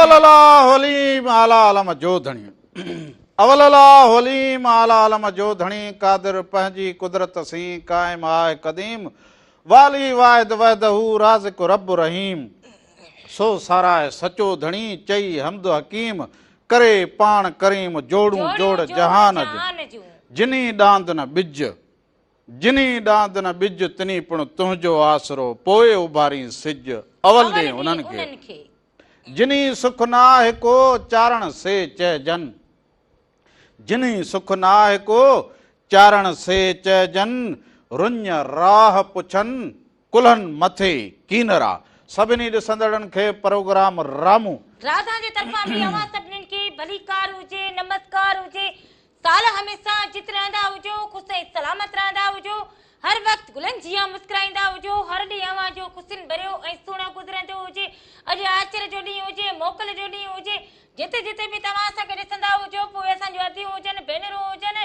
اول الله عليم اعلي عالم جو ڌڻي اول الله عليم اعلي عالم جو ڌڻي قادر پنهنجي قدرت سين قائم آهه قديم والي واحد وحده رازق رب رحيم سو ساراهه سچو ڌڻي چئي حمد حڪيم ڪري پاڻ ڪريم جوڙون جوڙ جهان جون جني ڏاند نه ٻج جني ڏاند نه ٻج، تني پڻ تنهنجو آسرو، پوء اڀارين سج، اول ڏي انهن کي. جني سک ناهه ڪو، چارڻ سي چئجن. جني سک ناهه ڪو، چارڻ سي چئجن، رڃ راهه پڇن، ڪلهن مٿي ڪينرا. سڀني ڏسندڙن کي پروگرام رامون. راڌا جي طرفان به اوهان سڀنين کي ڀليڪار هجي، نمسڪار هجي. سال هميشه جت رهندا هجو، خوش ۽ سلامت رهندا هجو، هر وقت گلن جيان مسڪرائيندا هجو، هر ڏينهن اوهان جو خوشين ڀريو ۽ سهڻو گذرندو هجي، اڄ آچر جو ڏينهن هجي، موڪل جو ڏينهن هجي، جتي جتي به توهان اسان کي ڏسندا هجو، پوء اسان جون اديون هجن، ڀينرون هجن،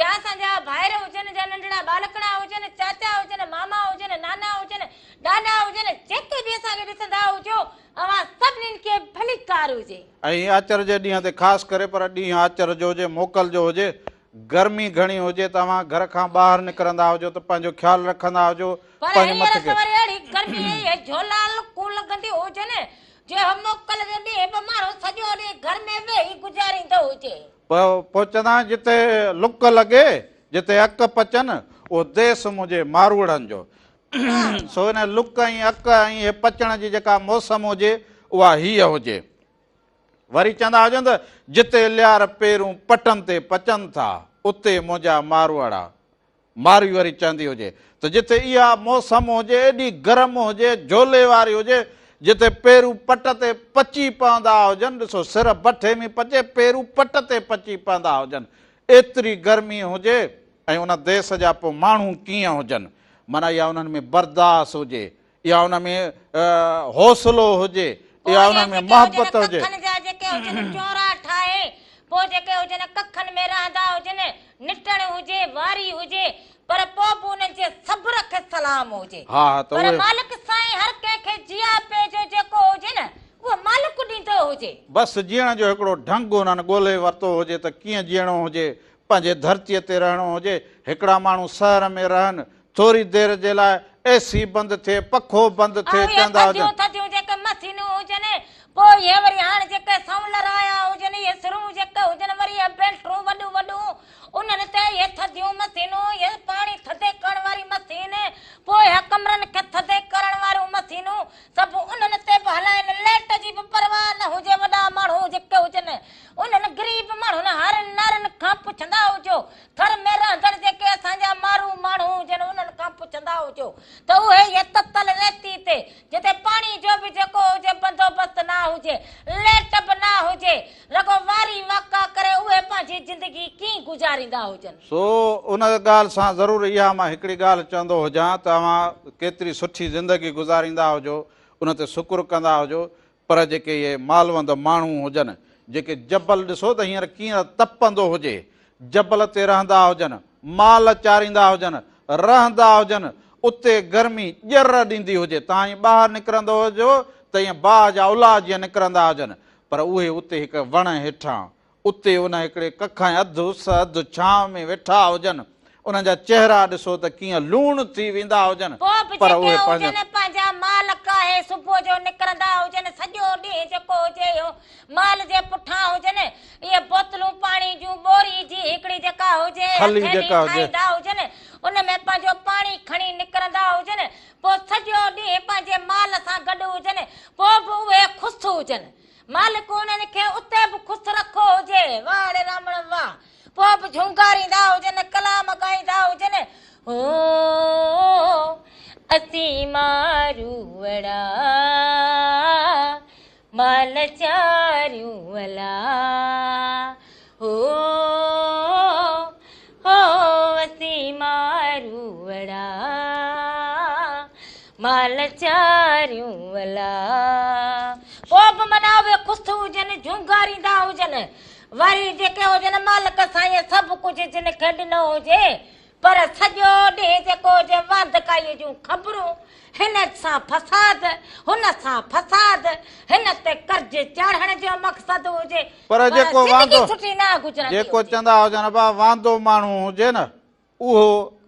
يا اسان جا ڀائر هجن، يا ننڍڙا ٻالڪڻا هجن، چاچا هجن، ماما هجن، نانا هجن، ڏاڏا هجن، جيڪي به اسان کي ڏسندا هجو، اوهان سڀنين کي ڀليڪار هجي. ۽ آچر جي ڏينهن تي خاص ڪري پر ڏينهن آچر جو هجي موڪل جو هجي گرمي گهڻي هجي ته اوهان گهر کان ٻاهر نڪرندا هجو ته پنهنجو خيال رکندا هجو پر پنهنجي هينئر مٿي ته کي. وري اهڙي گرمي ۽ اهي جهولا لڪون لڳنديون هجن جو اهو موڪل جو ڏينهن به ماڻهو سڄو ڏينهن گهر ۾ ويهي گذاريندو هجي. پوء چوندا آهن جتي لڪ لڳي جتي اڪ پچن اهو ديس منهنجي ماروئڙن جو. سو ان لڪ ۽ اڪ ۽ هي پچڻ جي جيڪا موسم هجي اها هيء هجي. وري چوندا هجن ته جتي ليار پيرون پٽن تي پچن ٿا اتي منهنجا ماروئڙا. ماروي وري چوندي هجي ته جتي اها موسم هجي ايڏي گرم هجي جهولي واري هجي جتي پيرون پٽ تي پچي پوندا هجن ڏسو سر بٺي ۾ پچي پيرون پٽ تي پچي پوندا هجن ايتري گرمي هجي ۽ ان ديس جا پوء ماڻهو ڪيئن هجن، معنيٰ يا انهن ۾ برداشت هجي، يا انهن ۾ حوصلو هجي، پوء يا اهي انهن ۾ جيڪي هجن محبت هجي. ڪکن جا جيڪي هجن چونرا ٺاهي، پوء جيڪي هجن ڪکن ۾ رهندا هجن، نٽڻ هجي، واري هجي، پر پوء به انهن جي صبر کي سلام هجي. ها ها ته پر اهي. مالڪ سائين هر ڪنهن کي جياپي جو جيڪو هجي نه، اهو مالڪ ڏيندو هجي. بس جيئڻ جو هڪڙو ڍنگ انهن ڳولهي ورتو هجي ته ڪيئن جيئڻو هجي، پنهنجي ڌرتيء تي رهڻو هجي، هڪڙا ماڻهو شهر ۾ رهن، ٿوري دير جي لاء اي سي بند ٿئي، پکو بند ٿئي، اهي چوندا هجن. ٿڌيون ٿڌيون جيڪي مشينون هجن، پوء اهي وري هاڻ جيڪي سئولر آيا هجن، اهي سرون جيڪي هجن، وري اهي بيلٽرون وڏيون وڏيون، انهن تي اهي ٿڌيون مشينون، اهي پاڻي ٿڌي ڪرڻ واري مشين، پوء اهي ڪمرن کي ٿڌي ڪرڻ واريون مشينون، سڀ انهن تي به هلائين، ليٽ جي به پرواهه نه هجي، وڏا ماڻهو جيڪي هجن، انهن غريب ماڻهن هارين نارين کان پڇندا هجو، ٿر ۾ رهندڙ جيڪي اسان جا مارو ماڻهو هجن انهن کان پڇندا هجو ته اهي اهي تتل ريتي تي جتي پاڻي جو به جيڪو هجي بندوبست نه هجي، ليٽ به نه هجي، رڳو واري واڪا ڪري اهي پنهنجي زندگي ڪيئن گذاريندا هجن. سو ان ڳالهه سان ضرور اها مان هڪڙي ڳالهه چوندو هجان ته اوهان ڪيتري سٺي زندگي گذاريندا هجو ان تي شڪر ڪندا هجو پر جيڪي اهي مالوند ماڻهو هجن، جيڪي جبل ڏسو ته هينئر ڪيئن تپندو هجي، جبل تي رهندا هجن، مال چاريندا هجن، رهندا هجن، اتي گرمي ڄر ڏيندي هجي، توهان ائين ٻاهر نڪرندو هجو ته ائين باهه جا الا جيئن نڪرندا هجن، پر اهي اتي هڪ وڻ هيٺان اتي ان هڪڙي ڪک ۽ اڌ اس اڌ ڇانو ۾ ويٺا هجن، انهن جا چهرا ڏسو ته ڪيئن لوڻ ٿي ويندا هجن، پوء به پر جيڪي اهي پنهنجو. هجن پنهنجا مال ڪاهي صبح جو نڪرندا هجن، سڄو ڏينهن جيڪو هجي اهو مال جي پٺان هجن، اهي بوتلون پاڻي جون ٻوري جي هڪڙي جيڪا هجي کلي هٿيلي جيڪا هجي. ٺاهيندا هجن، ان ۾ پنهنجو پاڻي کڻي نڪرندا هجن، پوء سڄو ڏينهن پنهنجي مال سان گڏ هجن، پوء به اهي خوش هجن. مالڪ انهن کي اتي به خوش رکو هجي. واهه ڙي رامڻ واهه. پوء به جهونگاريندا هجن، ڪلام ڳائيندا هجن. هو اسين ماروئڙا، مال چاريون الا. هو هو اسين ماروئڙا، مال چاريون الا. پوء به معنيٰ اهي خوش هجن، جهونگاريندا هجن. وري جيڪي هجن مالڪ سائينء سڀ ڪجهه جن کي ڏنو هجي، پر سڄو ڏينهن جيڪو هجي واندڪائيء جون خبرون، هن سان فساد، هن سان فساد، هن تي قرض چاڙهڻ جو مقصد هجي پر جيڪو زندگي سٺي نه گذرندي جيڪو چوندا هجن ابا واندو ماڻهو هجي نه اهو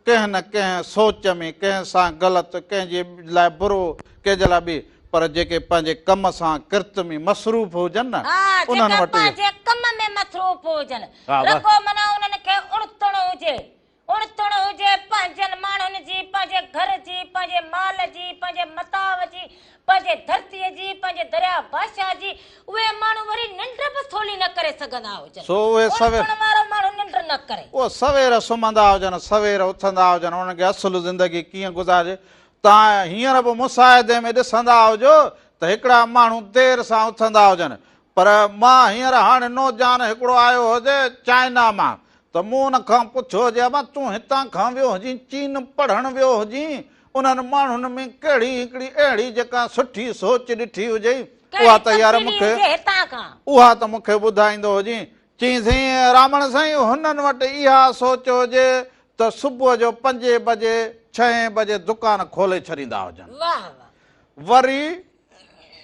ڪنهن نه ڪنهن سوچ ۾ ڪنهن سان غلط ڪنهن جي لاء برو ڪنهن جي لاء ٻي پر جيڪي پنهنجي ڪم سان ڪرت ۾ مصروف هجن نه ها انهن جيڪي وٽ اهو پنهنجي ڪم ۾ مصروف هجن ها بس. رڳو معنيٰ انهن کي اڻتڻ هجي اڻتڻ هجي پنهنجن ماڻهن جي، پنهنجي گهر جي، پنهنجي مال جي، پنهنجي متاع جي، پنهنجي ڌرتيء جي، پنهنجي درياء بادشاهه جي، اهي ماڻهو وري ننڊ به سولي نه ڪري سگهندا هجن. سو اهي سوير. اڻتڻ وارو ماڻهو ننڊ نه ڪري. اهي سوير سمهندا هجن، سوير اٿندا هجن، انهن کي اصل زندگي ڪيئن گذارجي، توهان هينئر به مشاهدي ۾ ڏسندا هجو ته هڪڙا ماڻهو دير سان اٿندا هجن، پر مان هينئر هاڻي نوجوان هڪڙو آيو هجي چائنا مان ته مون ان کان پڇيو هجي ابا تون هتان کان ويو هجين چين پڙهڻ ويو هجين انهن ماڻهن ۾ ڪهڙي هڪڙي اهڙي جيڪا سٺي سوچ ڏٺي هجئي اها ته يار مون کي اها ته مون کي ٻڌائيندو هجين. چيائين سائين رامڻ سائين هنن وٽ اها سوچ هجي ته صبح جو پنجين بجي ڇهين بجي دڪان کولي ڇڏيندا هجن. وري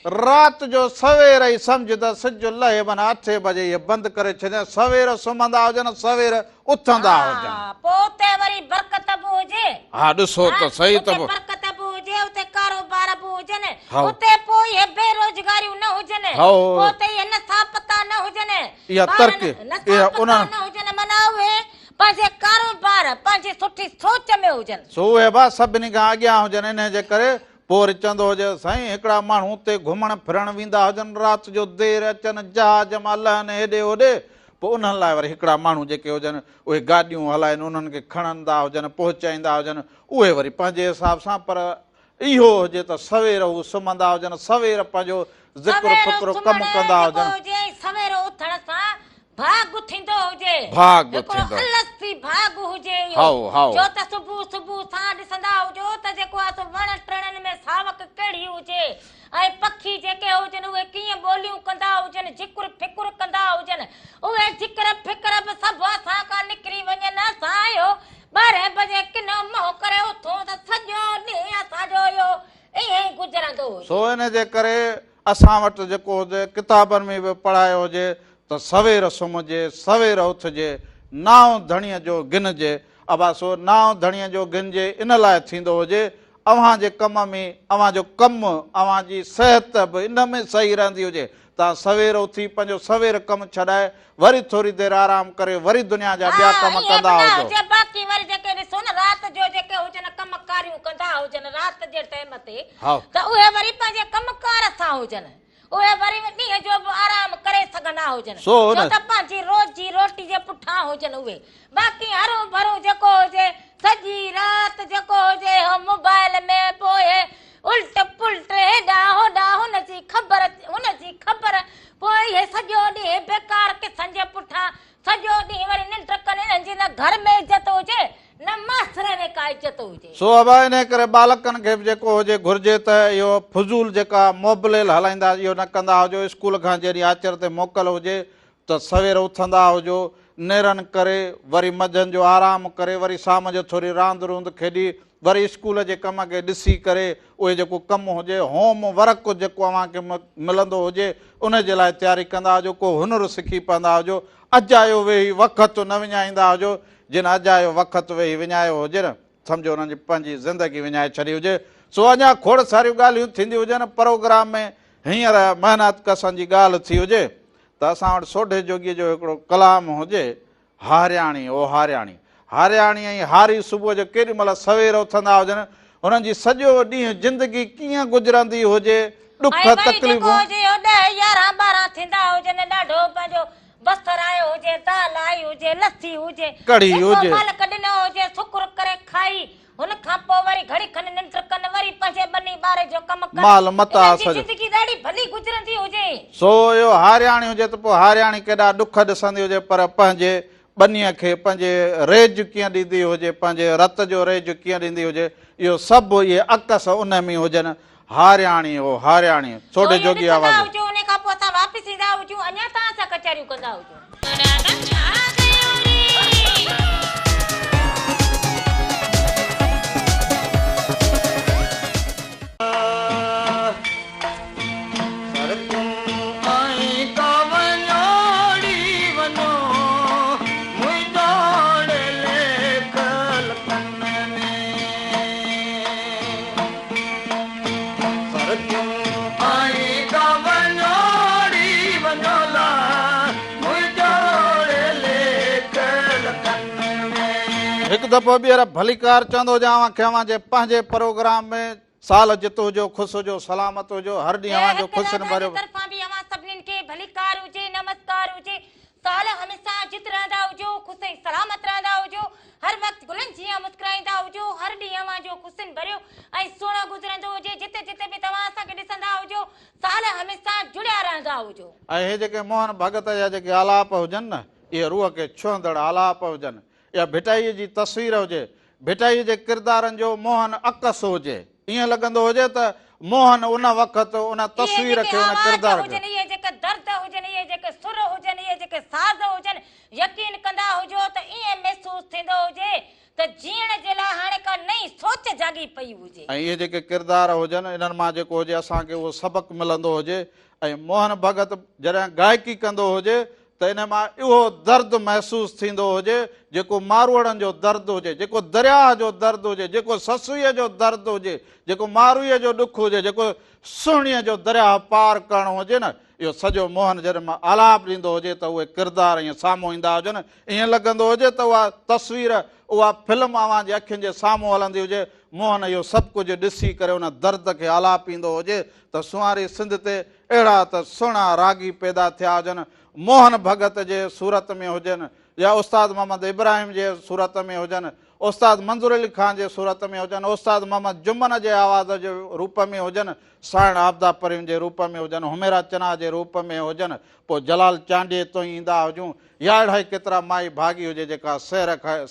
رات جو سوير ئي سمجهه ته سج لهي معنيٰ اٺين بجي اهي بند ڪري ڇڏين، سوير سمهندا هجن، سوير اٿندا هجن. ها، پوء اتي وري برڪت به هجي. ها، ڏسو ته سهي ته اتي برڪت به هجي، اتي ڪاروبار به هجن، اتي پوء اهي بيروزگاريون نه هجن، پوء اتي اهي نشا پتا نه هجن، اها ترقي، نشا پتا نه هجن، معنيٰ اهي پنهنجي ڪاروبار، پنهنجي سٺي سوچ ۾ هجن. سو اهي به سڀني کان اڳيان هجن، انهيء جي ڪري پوء وري چوندو هجي، سائين هڪڙا ماڻهو اتي گهمڻ ڦرڻ ويندا هجن، رات جو دير اچن، جهاز مان لهن هيڏي هوڏي، پوء انهن لاء وري هڪڙا ماڻهو جيڪي هجن، اهي گاڏيون هلائين، انهن کي کڻندا هجن، پهچائيندا هجن، اهي وري پنهنجي حساب سان، پر اهو هجي ته سوير هو سمهندا هجن، سوير پنهنجو ذڪر سوير فڪر ڪم سمهڻ ڪندا جيڪو هجن. هجي ۽ سوير اٿڻ سان ڀاڳ ٿيندو هجي. ڀاڳ هڪڙو ٿيندو. الستي ڀاڳ هجي اهو. هائو، هائو. جو ته صبح صبح سان ڏسندا هجو ته جيڪو آهي سو وڻ ٽڻن ۾ ساوڪ ڪهڙي هجي ۽ پکي جيڪي هجن اهي ڪيئن ٻوليون ڪندا هجن، ذڪر فڪر ڪندا هجن. اهي ذڪر فڪر به سڀ اسان کان نڪري وڃن. اسان اهو ٻارهين بجي ڪنو منهن ڪري اٿون ته سڄو ڏينهن اسان جو اهو ائين ئي گذرندو هجي. سو ان جي ڪري اسان وٽ جيڪو هجي ڪتابن ۾ به پڙهايو هجي ته سوير سمهجي، سوير اٿجي، نانء ڌڻيء جو گهنجي. ابا سو نانء ڌڻيء جو گهنجي ان لاء ٿيندو هجي اوهان جي ڪم ۾ اوهان جو ڪم اوهان جي صحت به ان ۾ صحيح رهندي هجي. توهان سوير اٿي پنهنجو سوير ڪم ڇڏائي وري ٿوري دير آرام ڪري وري دنيا جا ٻيا ها ڪم ائين ڪندا به نه هجو. هجي باقي وري جيڪي ڏسو نه رات جو جيڪي هجن ڪم ڪاريون ڪندا هجن رات جي ٽيم تي ته اهي وري پنهنجي ڪم ڪار سان هجن اهي وري ڏينهن جو به آرام ڪري سگهندا هجن سو ڇو نه. ته پنهنجي روزي روٽي جي پٺان هجن اهي باقي هرو ڀرو جيڪو هجي سڄي رات جيڪو هجي اهو موبائل ۾ پوء الٽ پلٽ هيڏانهن هوڏانهن هن جي خبر هن جي خبر پوء اهي سڄو ڏينهن بيڪار قصن جي پٺان سڄو ڏينهن وري ننڊ ڪن انهن جي نه گهر ۾ عزت هجي نه معاشري ۾ ڪا عزت هجي. سو ابا انهي ڪري ٻالڪن کي به جيڪو هجي گهرجي ته اهو فضول جيڪا موبليل هلائيندا اهو نه ڪندا هجو اسڪول کان جيڏي آچر تي موڪل هجي ته سوير اٿندا هجو، نيرن ڪري، وري منجهند جو آرام ڪري، وري شام جو ٿوري راند روند کيڏي، وري اسڪول جي ڪم کي ڏسي ڪري، اهي جيڪو ڪم هجي، هوم ورڪ جيڪو اوهان کي ملندو هجي، ان جي لاء تياري ڪندا هجو، ڪو هنر سکي پوندا هجو، اجايو ويهي وقت نه وڃائيندا هجو، جن اجايو وقت ويهي وڃايو هجي نه، سمجهو انهن جي پنهنجي زندگي وڃائي ڇڏي هجي، سو اڃا کوڙ ساريون ڳالهيون ٿينديون هجن، پروگرام ۾ هينئر محنت ڪسن جي ڳالهه ٿي هجي ته اسان وٽ سوڍي جوڳيء جو هڪڙو ڪلام هجي، هارياڻي او هارياڻي. هارياڻي ۽ هاري صبح جو ڪيڏي مهل سوير اٿندا هجن، هنن جي سڄو ڏينهن زندگي ڪيئن گذرندي هجي، ڏک ۽ وري جيڪو تڪليفون. هجي اهو ڏهه يارهن ٻارهن ٿيندا هجن، ڏاڍو پنهنجو بصر آيو هجي، دال آئي هجي، لسي هجي، ڪڙهي جيڪو هجي. مالڪ ڏنو هجي شڪر ڪري کائي، هن کان پوء وري گهڙي کن ننڊ ڪن، وري پنهنجي ٻني ٻاري جو ڪم ڪن. مال متاع انهن جي سڄو. زندگي ڏاڍي ڀلي گذرندي هجي. سو اهو هارياڻي هجي ته پوء هارياڻي ڪيڏا ڏک ڏسندي هجي پر پنهنجي ٻنيء کي پنهنجي ريج ڪيئن ڏيندي هجي، پنهنجي رت جو ريج ڪيئن ڏيندي هجي، اهو سڀ اهي عڪس ان ۾ هجن. هارياڻي او هارياڻي، سو سوڍي اهو جوڳي ڏسندا آواز. هجون، انهي کان پوء اسان واپس ايندا هجون، اڃا توهان سان ڪچهريون ڪندا هجون. دفعو ٻيهر ڀليڪار چوندو هجان اوهان کي اوهان جي پنهنجي پروگرام ۾ سال جت هجو خوش هجو سلامت هجو هر ڏينهن اوهان جو هڪ خوشين راڌا جي ڀريو. طرفان به اوهان سڀنين کي ڀليڪار هجي نمسڪار هجي سال هميشه جت رهندا هجو خوش ۽ سلامت رهندا هجو هر وقت گلن جيان مسڪرائيندا هجو هر ڏينهن اوهان جو خوشين ڀريو ۽ سهڻو گذرندو هجي جتي جتي به توهان اسان کي ڏسندا هجو سال هميشه جڙيا رهندا هجو. ۽ هي جيڪي موهن ڀڳت جا جيڪي آلاپ هجن نه اهي روح کي ڇهندڙ آلاپ هجن يا ڀٽائيء جي تصوير هجي، ڀٽائيء جي ڪردارن جو موهن عڪس هجي، ائين لڳندو هجي ته موهن ان وقت ان اهي تصوير جيڪي کي، ان آواز ڪردار کي. هجن، اهي جيڪي درد هجن، اهي جيڪي سر هجن، اهي جيڪي ساز هجن، يقين ڪندا هجو ته ائين محسوس ٿيندو هجي ته جيئڻ جي لاء هاڻي ڪا نئين سوچ جاڳي پئي هجي. ۽ اهي جيڪي ڪردار هجن، انهن مان جيڪو هجي اسان کي اهو سبق ملندو هجي ۽ موهن ڀڳت جڏهن گائڪي ڪندو هجي ته ان مان اهو درد محسوس ٿيندو هجي جيڪو ماروئڙن جو درد هجي، جيڪو درياهه جو درد هجي، جيڪو سسئيء جو درد هجي، جيڪو ماروئيء جو ڏک هجي، جيڪو سهڻيء جو درياهه پار ڪرڻو هجي نه، اهو سڄو موهن جڏهن آلاپ ڏيندو هجي ته اهي ڪردار ائين سامهون ايندا هجن، ائين لڳندو هجي ته اها تصوير، اها فلم اوهان جي اکين جي سامهون هلندي هجي، موهن اهو سڀ ڪجهه ڏسي ڪري ان درد کي آلاپيندو هجي ته سونهاري سنڌ تي اهڙا ته سهڻا راڳي پيدا ٿيا هجن، موهن ڀڳت جي صورت ۾ هجن يا استاد محمد ابراهيم جي صورت ۾ هجن، استاد منظور علي خان جي صورت ۾ هجن، استاد محمد جمن جي آواز جي روپ ۾ هجن، سائڻ عابده پرين جي روپ ۾ هجن، حميرا چنا جي روپ ۾ هجن، پوء جلال چانڊيي تائين ايندا هجون يا اهڙا ئي ڪيترا مائي ڀاڳي هجي جيڪا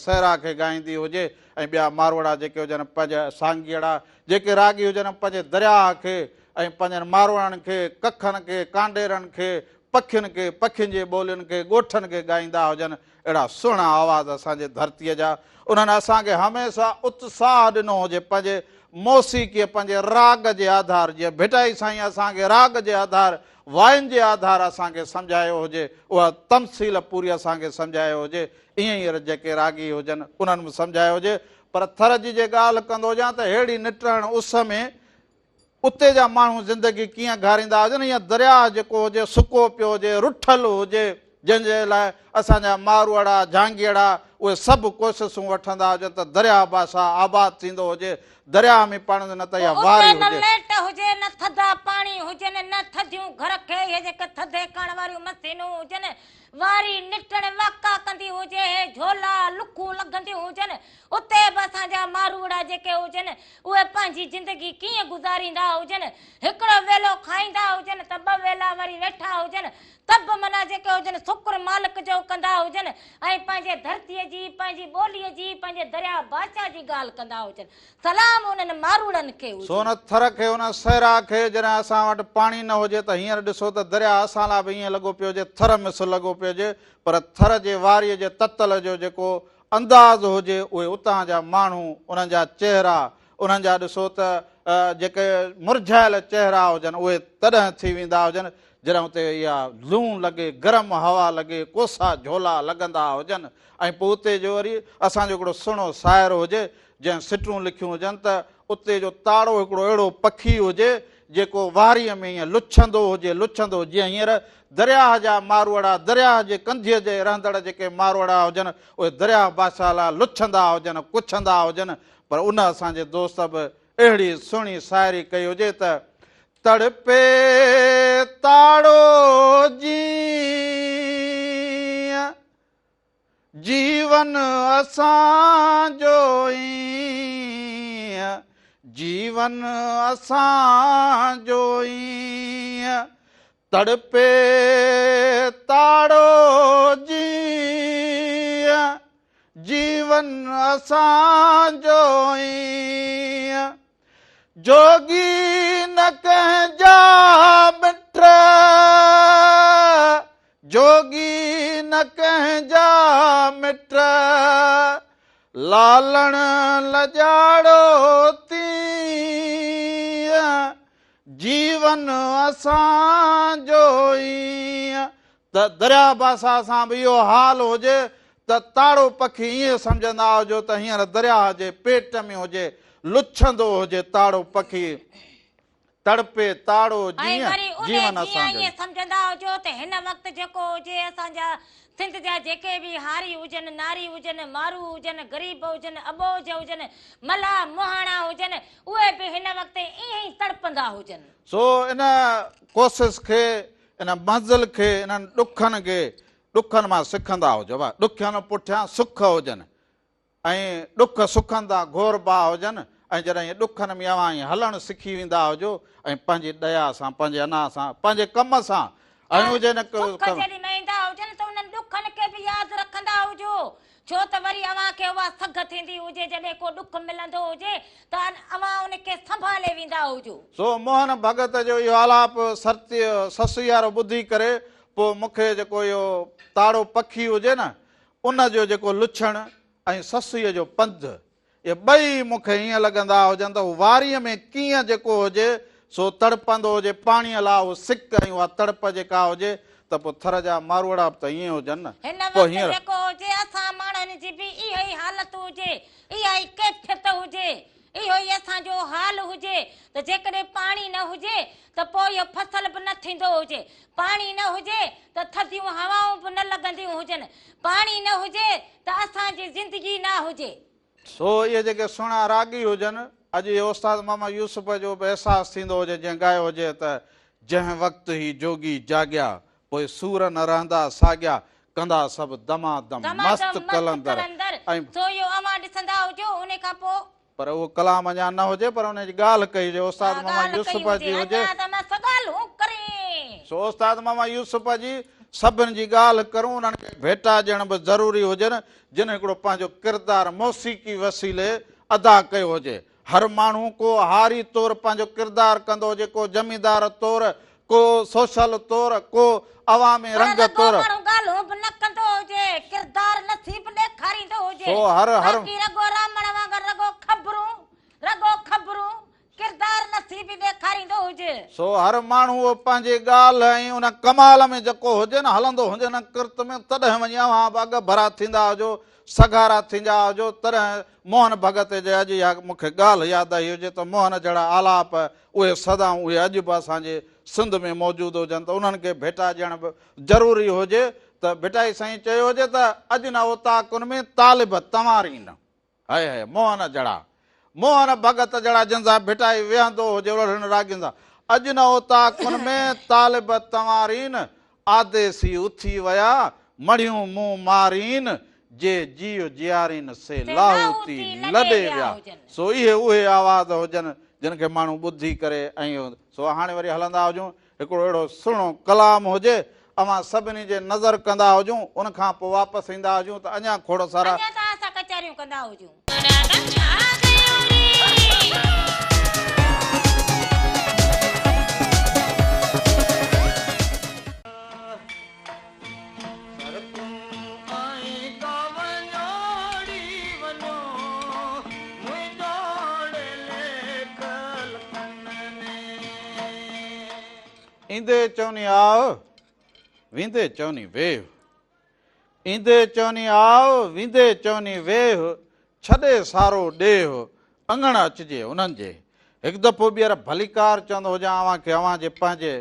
سهرا کي ڳائيندي هجي ۽ ٻيا ماروئڙا جيڪي هجن پنهنجا سانگيئڙا جيڪي راڳي هجن پنهنجي درياهه کي ۽ پنهنجن ماروئڙن کي، ڪکن کي، ڪانڊيرن کي، پکين کي، پکين جي ٻولين کي، ڳوٺن کي ڳائيندا هجن، اهڙا سهڻا آواز اسان جي ڌرتيء جا، انهن اسان کي هميشه اتساهه ڏنو هجي، پنهنجي موسيقيء، پنهنجي راڳ جي آڌار، جيئن ڀٽائي سائين اسان کي راڳ جي آڌار، واين جي آڌار اسان کي سمجهايو هجي، اها تمثيل پوري اسان کي سمجهايو هجي، ائين ئي جيڪي راڳي هجن، انهن به سمجهايو هجي، پر ٿر جي جي ڳالهه ڪندو هجان ته ههڙي نٽهڻ اس ۾ اتي جا ماڻهو زندگي ڪيئن گهاريندا هجن يا درياهه جيڪو هجي سڪو پيو هجي، رٺل هجي، جنهن جي لاء اسان جا ماروئڙا، جهانگيئڙا اهي سڀ ڪوششون وٺندا هجن ته درياهه بادشاهه آباد ٿيندو هجي، درياهه ۾ پاڻي نه ته اها اتي واري نه هجي. ليٽ هجي، نه ٿڌا پاڻي هجن، نه ٿڌيون گهر کي اهي جيڪي ٿڌي ڪرڻ واريون مشينون هجن، واري نٽڻ واڪا ڪندي هجي، اهي جهولا لکون لڳنديون هجن، اتي به اسان جا ماروئڙا جيڪي هجن، اهي پنهنجي زندگي ڪيئن گذاريندا هجن، هڪڙو ويلو کائيندا هجن ته ٻه ويلا وري ويٺا هجن، ته به معنيٰ جيڪي هجن شڪر مالڪ جو ڪندا هجن ۽ پنهنجي ڌرتيء جي، پنهنجي ٻوليء جي، پنهنجي درياء بادشاهه جي ڳالهه ڪندا هجن. سلام انهن ماروئڙن کي هجي. سو ان ٿر کي، ان صحرا کي جڏهن اسان وٽ پاڻي نه هجي ته هينئر ڏسو ته درياء اسان لاء به ائين لڳو پيو هجي، ٿر مثل لڳو پيو هجي، پر ٿر جي واريء جي تتل جو جيڪو انداز هجي اهي اتان جا ماڻهو، انهن جا چهرا، انهن جا ڏسو ته جيڪي مرجهايل چهرا هجن اهي تڏهن ٿي ويندا هجن جڏهن اتي اها لون لڳي، گرم هوا لڳي، ڪوسا جهولا لڳندا هجن ۽ پوء اتي جو وري اسان جو هڪڙو سهڻو شاعر هجي جنهن سٽون لکيون هجن ته اتي جو تاڙو هڪڙو اهڙو پکي هجي جيڪو واريء ۾ ائين لڇندو هجي، لڇندو جيئن هينئر درياهه جا ماروئڙا، درياهه جي ڪنڌيء جي رهندڙ جيڪي ماروئڙا هجن، اهي درياهه بادشاهه لاء لڇندا هجن، ڪڇندا هجن، پر ان اسان جي دوست به اهڙي سهڻي شاعري ڪئي هجي ته، تڙپي تاڙو جيئن. جيون اسان جو ايئن، جيون اسان جو ايئن، تڙپي تاڙو جيئن، جيون اسان جو ايئن. جوڳي نه ڪنهن جا مٽ، جوڳي نه ڪنهن جا مٽ، لالڻ لڄاڙو تيئن، جيون اسان جو ايئن. ته درياء بادشاهه سان به اهو حال هجي ته تاڙو پکي ائين سمجهندا هجو ته هينئر درياهه جي پيٽ ۾ هجي، لڇندو هجي تاڙو پکي، تڙپي تاڙو ۽ جيئن وري انهي جيون جيئن اسان جو. ائين سمجهندا هجو ته هن وقت جيڪو هجي اسان جا سنڌ جا جيڪي به هاري هجن، ناري هجن، مارو هجن، غريب هجن، اٻوجهه هجن، ملاح مهاڻا هجن، اهي به هن وقت ائين ئي تڙپندا هجن. سو ان ڪوشش کي، ان منزل کي، انهن ڏکن کي، ڏکن مان سکندا هجو. ڀا ڏکين پٺيان سک هجن ۽ ڏک سکن تان گهوربا هجن ۽ جڏهن ائين ڏکن ۾ اوهان ائين هلڻ سکي ويندا هجو ۽ پنهنجي ڏيا سان، پنهنجي انا سان، پنهنجي ڪم سان ۽ هجي نه سک جيڏي مهل ايندا هجن ته انهن ڏکن کي به ياد رکندا هجو، ڇو ته وري اوهان کي اها سگهه ٿيندي هجي جڏهن ڪو ڏک ملندو هجي ته اوهان ان کي سنڀالي ويندا هجو. سو موهن ڀڳت جو اهو آلاپ سرتيء سسئي وارو ٻڌي ڪري پوء مون کي جيڪو اهو تاڙو پکي هجي نه ان جو جيڪو لڇڻ ۽ سسئيء جو پنڌ، اهي ٻئي مون کي ائين لڳندا هجن ته هو واريء ۾ ڪيئن جيڪو هجي سو تڙپندو هجي پاڻيء لاء اهو سڪ ۽ اها تڙپ جيڪا هجي ته پوء ٿر جا ماروئڙا به ته ائين هجن نه. هن پوء وقت هينئر. جيڪو هجي اسان ماڻهن جي به اها ئي حالت هجي، اها ئي ڪيفيت هجي، اهو ئي اسان جو حال هجي ته جيڪڏهن پاڻي نه هجي ته پوء اهو فصل به نه ٿيندو هجي، پاڻي نه هجي ته ٿڌيون هوائون به نه لڳنديون هجن، پاڻي نه هجي ته اسان جي زندگي نه هجي. سو اهي جيڪي سهڻا راڳي هجن، اڄ اهي استاد محمد يوسف جو به احساس ٿيندو هجي جنهن ڳايو هجي ته جنهن وقت هي جوڳي جاڳيا، پوء سور نه رهندا ساڳيا، ڪندا سڀ دما دم مست قلندر ۽. سو اهو اوهان ڏسندا هجو، انهي کان پوء. پر اهو ڪلام اڃا نه هجي پر انهي جي ڳالهه ڪئي هجي استاد محمد يوسف جي هجي. سو استاد محمد يوسف جي سڀن جي ڳالهه ڪرون انهن کي ڀيٽا ڏيڻ به ضروري هجن جن هڪڙو پنهنجو ڪردار موسيقي وسيلي ادا ڪيو هجي. هر ماڻهو ڪو هاري طور پنهنجو ڪردار ڪندو هجي ڪو زميندار طور ڪو سوشل طور ڪو عوامي پر رنگ رڳو طور. ماڻهو ڳالهون به نه ڪندو هجي، ڪردار نصيب ڏيکاريندو هجي. سو هر هر. باقي رڳو رامڻ وانگر رڳو خبرون، رڳو خبرون، ڪردار نصيب ئي ڏيکاريندو هجي. سو هر ماڻهو اهو پنهنجي ڳالهه ۽ ان ڪمال ۾ جيڪو هجي نه هلندو هجي نه ڪرت ۾ تڏهن وڃي اوهان به اڳ ڀرا ٿيندا هجو، سگهارا ٿيندا هجو، تڏهن موهن ڀڳت جي اڄ اها مون کي ڳالهه ياد آئي هجي ته موهن جهڙا آلاپ اهي صدائون اهي اڄ به اسان جي سنڌ ۾ موجود هجن ته انهن کي ڀيٽا ڏيڻ به ضروري هجي ته ڀٽائي سائين چيو هجي ته اڄ نه اوطاقن ۾ طالب تنوارين هئي هئي موهن جھڙا موهن ڀڳت جھڙا جن سان ڀٽائي ويهندو هجي اهڙن راڳين سان اڄ نه اوطاقن ۾ طالب تنوارين آديسي اٿي ويا مڙهيون مون مارين جي جيء جيارين سي لاهوتي لڏي ويا سو اهي اهي آواز هجن جن کي ماڻهو ٻڌي ڪري ۽ سو هاڻي وري هلندا هجون هڪڙو اهڙو سهڻو ڪلام هجي اوهان سڀني جي نظر ڪندا هجون ان کان پوء واپس ايندا هجون ته اڃا کوڙ سارا. اڃا توهان سان ڪچهريون ڪندا هجون. ايندي چوني آء، ويندي چوني ويهه. ايندي چوني آء، ويندي چوني ويهه، ڇڏي سارو ڏيهه، اڱڻ اچجي انهن جي. هڪ دفعو ٻيهر ڀليڪار چوندو هجان اوهان کي اوهان جي پنهنجي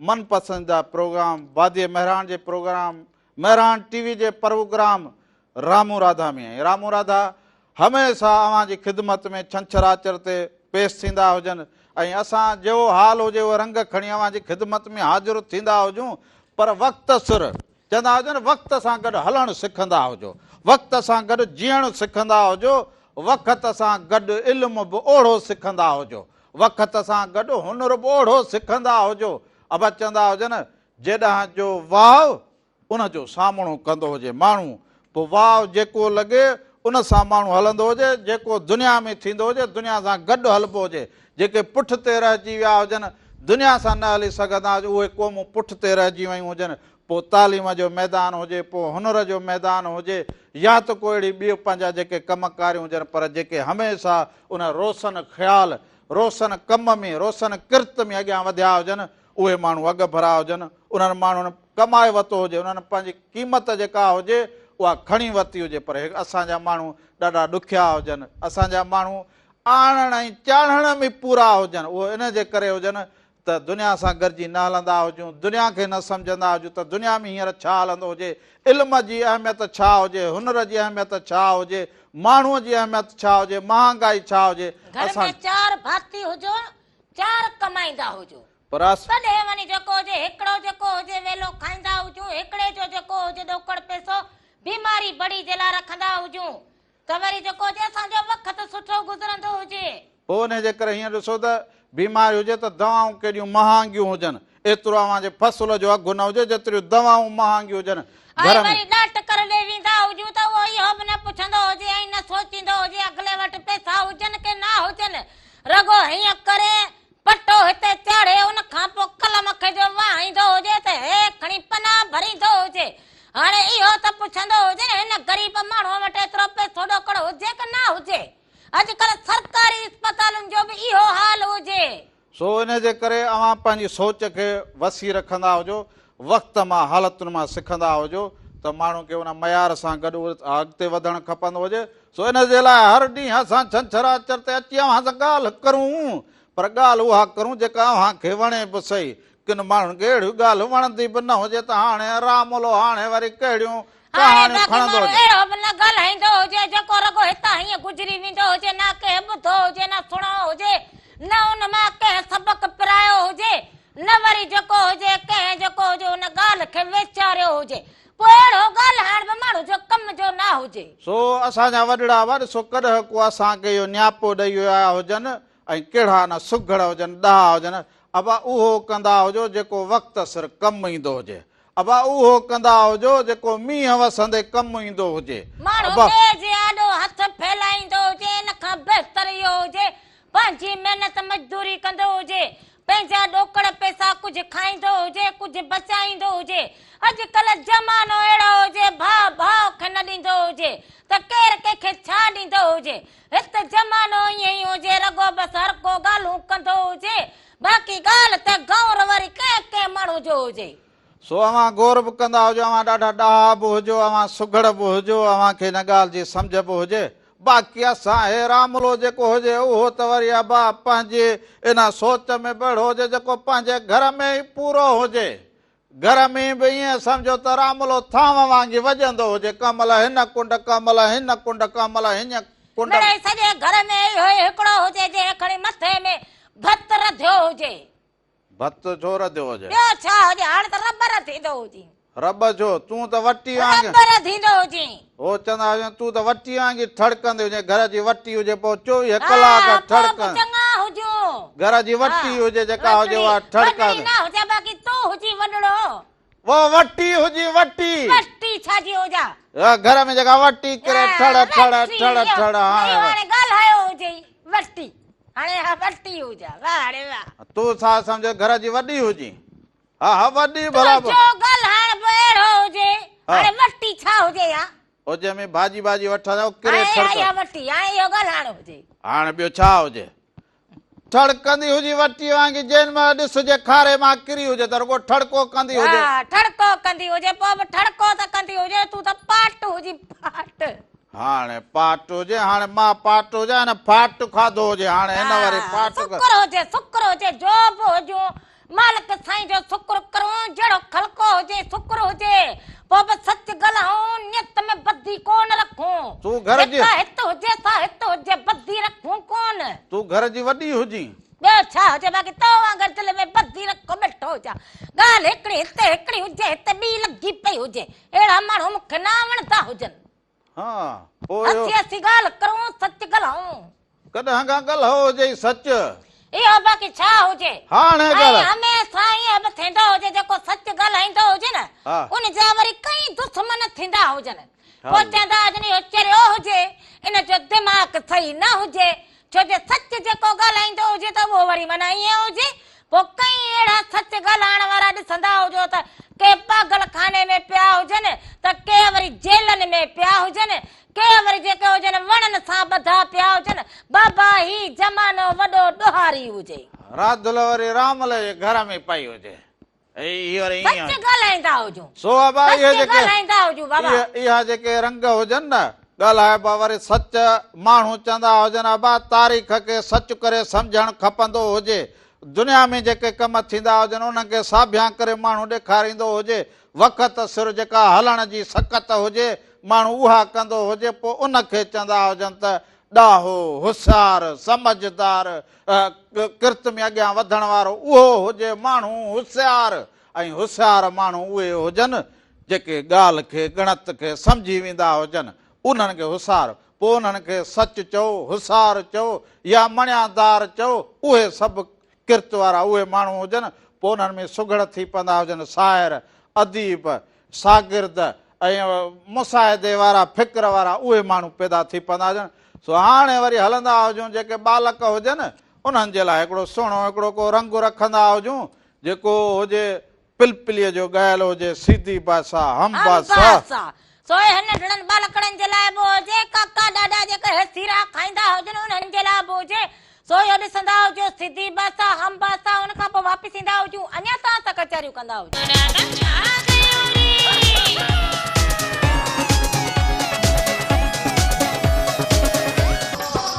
من پسنديده پروگرام واديء مهراڻ جي پروگرام مهراڻ ٽي وي جي پروگرام رامون راڌا ۾ ۽ رامون راڌا هميشه اوهان جي خدمت ۾ ڇنڇر آچر تي پيش ٿيندا هجن ۽ اسان جهو حال هجي اهو رنگ کڻي اوهان جي خدمت ۾ حاضر ٿيندا هجون پر وقت سر چوندا هجن وقت سان گڏ هلڻ سکندا هجو وقت سان گڏ جيئڻ سکندا هجو وقت سان گڏ علم به اوڙهو سکندا هجو وقت سان گڏ هنر به اوڙهو سکندا هجو. ابا چوندا هجن، جيڏانهن جو واء، ان جو سامهڻو ڪندو هجي ماڻهو. پوء واء جيڪو لڳي، ان سان ماڻهو هلندو هجي. جيڪو دنيا ۾ ٿيندو هجي، دنيا سان گڏ هلبو هجي. جيڪي پٺتي رهجي ويا هجن، دنيا سان نه هلي سگهندا هجن، اهي قومون پٺتي رهجي ويون هجن. پوء تعليم جو ميدان هجي، پوء هنر جو ميدان هجي يا ته ڪو اهڙي ٻيو پنهنجا جيڪي ڪم ڪاريون هجن پر جيڪي هميشه ان روشن خيال، روشن ڪم ۾، روشن ڪرت ۾ اڳيان وڌيا هجن، اهي ماڻهو اڳڀرا هجن، انهن ماڻهن ڪمائي ورتو هجي، انهن پنهنجي قيمت جيڪا هجي اها کڻي ورتي هجي پر اسان جا ماڻهو ڏاڍا ڏکيا هجن، اسان جا ماڻهو آڻڻ ۽ چاڙهڻ ۾ پورا هجن، اهو ان جي ڪري هجن ته دنيا سان گڏجي نه هلندا هجون، دنيا کي نه سمجهندا هجون ته دنيا ۾ هينئر ڇا هلندو هجي، علم جي اهميت ڇا هجي، هنر جي اهميت ڇا هجي، ماڻهوء جي اهميت ڇا هجي، مهانگائي ڇا هجي، گهر اسان. ۾ چار ڀاتي هجو، چار ڪمائيندا هجو. پر اس. تڏهن وڃي جيڪو هجي، هڪڙو جيڪو هجي ويلو کائيندا هجون، هڪڙي جو جيڪو هجي ڏوڪڙ پئسو بيماري بڙي جي لاء رکندا هجون. ته وري جيڪو هجي اسان جو وقت سٺو گذرندو هجي. پوء انهيء جي ڪري هيئن ڏسو ته بيماري هجي ته دوائون ڪيڏيون مهانگيون هجن. ايترو اوهان جي فصل جو اگهه نه هجي جيتريون دوائون مهانگيون هجن. ۽ گهر ۾. وري ڏاٽ ڪر ڏي ويندا هجون ته اهو اهو به نه پڇندو هجي ۽ نه سوچيندو هجي اڳلي وٽ پئسا هجن ڪي نه هجن. رڳو هيئن ڪري پٽو هتي چاڙهي ان کان پوء قلم کي جو وهائيندو هجي ته هي کڻي پنا ڀريندو هجي. هاڻي اهو ته پڇندو هجي نه هن غريب ماڻهوء وٽ ايترو پئسو ڏوڪڙ هجي ڪه نه هجي. اڄڪلهه سرڪاري اسپتالن جو به اهو حال هجي. سو انهيء جي ڪري اوهان پنهنجي سوچ کي وسيع رکندا هجو، وقت مان حالتن مان سکندا هجو ته ماڻهو کي ان معيار سان گڏ اڳتي وڌڻ کپندو هجي. سو ان جي لاء هر ڏينهن اسان ڇنڇر آچر تي اچي اوهان سان ڳالهه ڪرون، پر ڳالهه اها ڪرون جيڪا اوهان کي وڻي به سهي. ڪن ماڻهن کي اهڙيون ڳالهيون وڻندي به نه هجي ته هاڻي راملو هاڻي وري ڪهڙيون هاڻي ڪهاڻيون باقي کڻندو ماڻهو هجي. اهڙو به نه ڳالهائيندو هجي جيڪو رڳو هتان هيئن گذري ويندو هجي، نه ڪنهن ٻڌو هجي، نه سڻو هجي، نه ان مان ڪنهن سبق پرايو هجي، نه وري جيڪو هجي ڪنهن جيڪو هجي ان ڳالهه کي ويچاريو هجي. پوء اهڙو ڳالهائڻ به ماڻهو جو ڪم جو نه هجي. سو اسان جا وڏڙا هئا، ڏسو ڪڏهن ڪو اسان کي اهو نياپو ڏئي ويا هجن ۽ ڪهڙا نه سگهڙ هجن، ڏاها هجن، ابا اهو ڪندا هجو جيڪو وقت سر ڪم ايندو هجي. ابا اهو ڪندا هجو جيڪو مينهن وسندي ڪم ايندو هجي. ماڻهو ابا. ٻئي جي آڏو هٿ ڦهلائيندو هجي، ان کان بهتر اهو هجي پنهنجي محنت مزدوري ڪندو هجي، پنهنجا ڏوڪڙ پئسا ڪجهه کائيندو هجي، ڪجهه بچائيندو هجي. اڄڪلهه زمانو اهڙو هجي ڀاء ڀاء کي نه ڏيندو هجي ته ڪير ڪنهن کي ڇا ڏيندو هجي. هت زمانو ائين ئي هجي رڳو بس هر ڪو ڳالهون ڪندو هجي باقي ڳالهه ته گئور وري ڪنهن ڪنهن ماڻهو جو هجي. سو اوهان غور به ڪندا هجو، اوهان ڏاڍا ڏاها به هجو، اوهان سگهڙ به هجو، اوهان کي ان ڳالهه جي سمجهه به هجي. باقي اسان هي راملو جيڪو هجي اهو ته وري ابا پنهنجي ان سوچ ۾ به اهڙو هجي جيڪو پنهنجي گهر ۾ ئي پورو هجي. گهر ۾ به ائين سمجهو ته راملو ٿانو وانگي وڄندو هجي، ڪنهن مهل هن ڪنڊ، ڪنهن مهل هن ڪنڊ، ڪنهن مهل هڃ ڪنڊ. مڙئي سڄي گهر ۾ اهو ئي هڪڙو هجي جنهن کڻي مٿي ۾ ڀت رڌيو هجي. ڀت ڇو رڌيو هجي؟ ٻيو ڇا هجي، هاڻ ته رٻ رڌيندو هجين. رٻ ڇو؟ تون ته وٽي وانگي. رٻ رڌيندو هجين. هو چوندا هجن، تون ته وٽي وانگي ٺڙڪندي هجين، گهر جي وٽي هجي پوء 24 ڪلاڪ ها، پوء به ٺڙڪندي. چڱا هجون. گهر جي وٽي هجي جيڪا هجي اها ٺڙڪندي. وڏڙي نه هجي باقي تون هجين وڏڙو. وو وٽي هجي وٽي. وٽي ڇا جي هجا؟ گهر ۾ جيڪا وٽي ڪري ٺڙ ٺڙ ٺڙ ٺڙ هاڻي. هاڻي ڳالهايو هجي وٽي. هاڻي ها وٽي هجا واهه ڙي واهه. تون ڇا سمجهيو گهر جي وڏي هجين؟ ها ها وڏي ڀلا. تنهنجو ڳالهائڻ به اهڙو هجي. هاڻي وٽي ڇا هجي يا؟ او جنهن ۾ ڀاڄي ٻاڄي وٺندا آهيو ڪري ٺڙ. هاڻي اها وٽي هاڻي اهو ڳالهائڻ هجي. هاڻي ٻيو ڇا هجي؟ ٺڙڪندي هجي وٽي وانگي جنھن مھل ڏسجي کاري مان ڪري هجي ته رڳو ٺڙڪو ڪندي هجي. ها ٺڙڪو ڪندي هجي پوء به ٺڙڪو ته ڪندي هجي تون ته پاٽ هجي پاٽ. هاڻي پاٽ هجي هاڻي مان پاٽ هجان هن ڦاٽ کاڌو هجي هاڻي هن وري پاٽ. شڪر هجي شڪر هجي جو به هجون مالڪ سائين جو شڪر ڪرون جهڙو خلقو هجي شڪر هجي پوء به سچ ڳالهائون نيت ۾ بدي ڪون رکون تون گهر جي جيڪا هت هجي سا هت هجي بدي رکون ڪون. تون گهر جي وڏي هجين. ٻيو ڇا هجي باقي تو وانگر دل ۾ بدي رکو ويٺو هجان ڳالهه هڪڙي هتي هڪڙي هجي هتي ٻي لڳي پئي هجي اهڙا ماڻهو مون کي نه وڻندا هجن. ها پوء اهو. هسي هسي ڳالهه ڪرون سچ ڳالهائون. ڪڏهن کان ڳالهائو هجئي سچ. اهو باقي ڇا هجي. هاڻي ڳالهه. ۽ هميشه ائين به ٿيندو هجي جيڪو سچ ڳالهائيندو هجي نه ان جا وري ڪئين دشمن ٿيندا هجن. پوء چوندا هجن اهو چريو هجي ان جو دماغ صحيح نه هجي ڇو جو سچ جيڪو ڳالهائيندو هجي ته اهو وري معنيٰ ائين هجي. پوء ڪئين اهڙا سچ ڳالهائڻ وارا ڏسندا هجو ته ڪي پاڳل خاني ۾ پيا هجن ته ڪي وري جيلن ۾ پيا هجن، ڪي وري جيڪي هجن وڻن سان ٻڌا پيا هجن. بابا هي زمانو وڏو ڏوهاري هجي. راڌل وري رامل جي گهر ۾ پئي هجي. هي وري ائين سچ ڳالهائيندا هجون. سو ابا اهي سچ جيڪي ڳالهائيندا هجون بابا. اها جيڪي رنگ هجن نه ڳالهائبا وري سچ ماڻهو چوندا هجن ابا تاريخ کي سچ ڪري سمجهڻ کپندو هجي. دنيا ۾ جيڪي ڪم ٿيندا هجن انهن کي ساڀيان ڪري ماڻهو ڏيکاريندو هجي، وقت سر جيڪا هلڻ جي سڪت هجي ماڻهو اها ڪندو هجي پوء ان کي چوندا هجن ته ڏاهو، هوشيار، سمجهدار، ڪرت ۾ اڳيان وڌڻ وارو اهو هجي ماڻهو هوشيار ۽ هوشيار ماڻهو اهي هجن جيڪي ڳالهه کي ڳڻت کي سمجهي ويندا هجن انهن کي هوشيار پوء انهن کي سچ چئو، هوشيار چئو يا مڻيادار چئو، اهي سڀ ڪرت وارا اهي ماڻهو هجن، پوء انهن ۾ سگهڙ ٿي پوندا هجن، شاعر، اديب، شاگرد ۽ مشاهدي وارا، فڪر وارا اهي ماڻهو پيدا ٿي پوندا هجن. سو هاڻي وري هلندا هجون جيڪي ٻالڪ هجن، انهن جي لاء هڪڙو سهڻو هڪڙو ڪو رنگ رکندا هجون، جيڪو هجي پلپليء جو ڳايل هجي سيدي باسا هم باسا. سو اهي ننڍڙن ٻالڪڙن جي لاء به هجي، ڪاڪا ڏاڏا جيڪي اهي سيرا کائيندا هجن انهن جي لاء به هجي، سو اهو ڏسندا هجو سيدي باسا هم باسا ان کان پوء واپس ايندا هجون اڃا توهان سان ڪچهريون ڪندا هجون.